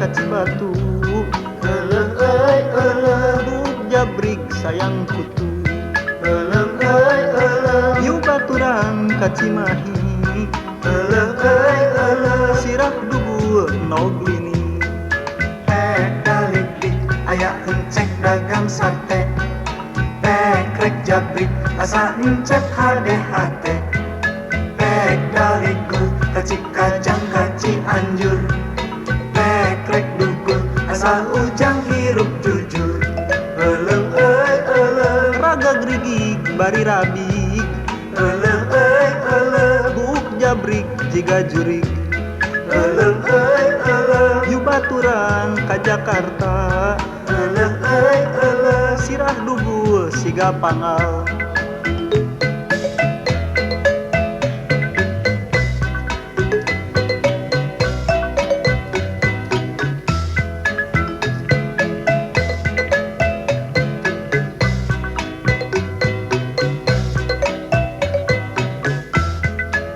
ka Cibatu. Euleuh euy euleuh buuk jabrig sayang kutu. Euleuh euy euleuh yuk baturan ka Cimahi. Euleuh euy euleuh sirah dugul noglini. Pek dalikdik aya encek dagang sate. Pek rek jabrik asa encep HDHT. Pek dalikul ka Cikajang ka Cianjur. Pek rek dugul asal ujang hirup jujur. Euleuh euy euleuh raga grigig bari rabig. Euleuh euy euleuh buuk jabrik jiga jurig. Euleuh euy euleuh yuk baturan ka Jakarta. Euleuh euy euleuh sirah dugul siga pangal.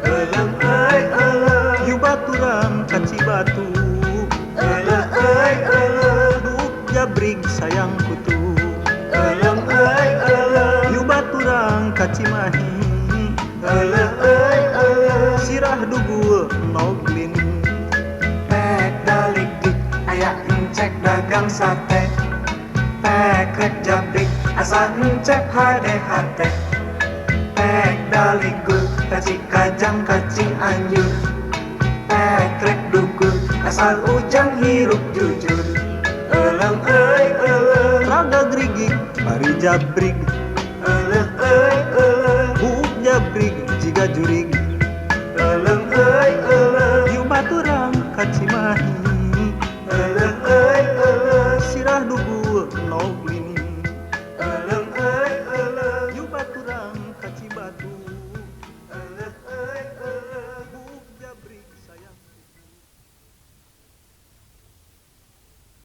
Euleuh euy euleuh yuk baturan ka Cibatu. Euleuh euy euleuh buuk jabrig sayang kutu. Euleuh euy euleuh yuk baturan ka Cimahi. Euleuh euy euleuh sirah dugul noglini. Pek dalikdik aya encek dagang sate. Pek rek jabrik asa encep HDHT. Pek dalikul ka Cikajang ka Cianjur. Pek rek dugul asal ujang hirup jujur. Euleuh euy euleuh raga grigig bari jabrig. Euleuh euy euleuh buuk jabrig jiga jurig.